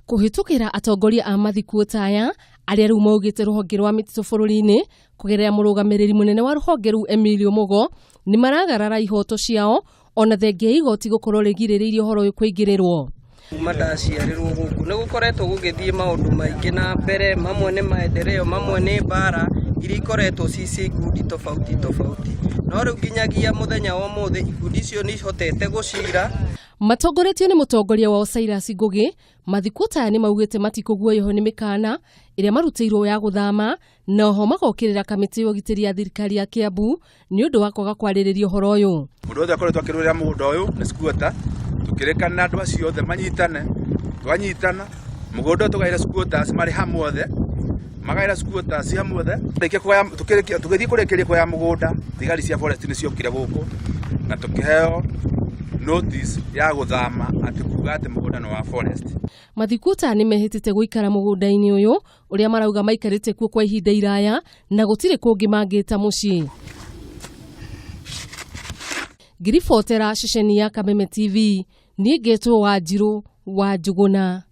Kũhĩtũkĩra atongoria a mathikuũ ta aya arĩa rĩu maugĩte rũhonge rwa mĩtitũ bũrũri-inĩ kũgerera mũrũgamĩrĩri mũnene wa rũhonge rũu Emilio Mugo nĩ maragarara ihoto ciao ona thengia ya igoti gũkorwo rĩgirĩrĩirie ũhoro ũyũ kũingĩrĩrwo. Kuma ndaciarĩrwo gũkũ nĩ gũkoretwo gũgĩthiĩ maũndũ maingĩ na mbere, mamwe nĩ maendeleo, mamwe nĩ mbara iria ikoretwo ci cia ikundi tofauti tofauti. No rĩu nginyagia mũthenya wa ũmũthĩ ikundi icio nĩ ihotete gũcira. Matongoretio nĩ mũtongoria wao Cyrus Ngũgĩ, mathikũ ta aya nĩ maugĩte matikũguoyohio nĩ mĩkana ĩrĩa marutĩirwo ya gũthama na oho magokĩrĩra kamĩtĩ ya ũgitĩri ya thirikari ya Kiambu nĩ ũndũ wa kwaga kwarĩrĩria ũhoro ũyũ. Mũndũ wothe akoretwo akĩrũĩrĩra mũgũnda ũyũ nĩ squatter, tũkĩrĩkanĩra andũ acio othe manyitane, twanyitana mũgũnda ũyũ tũgaĩre squatters marĩ hamwe othe, magaĩra squatters hamwe othe, tũrĩkia kũgaya, tũkĩrĩkia tũgĩthiĩ kũrĩkĩria kũgaya mũgũnda, thigari cia forest nĩ ciokire gũkũ na tũkĩheo notice ya gũthama atĩ kuga atĩ mũgũnda nĩ wa forest. Mathikuota nĩ mehĩtĩte gũikara mũgũnda-inĩ ũyũ ũrĩa marauga maikarĩte kuo kwa ihinda iraya na gũtirĩ kũngĩ mangĩta mũciĩ. Ngĩribotera ceceni ya Kameme TV, niĩ ngetwo Wanjirũ wa Njũgũna.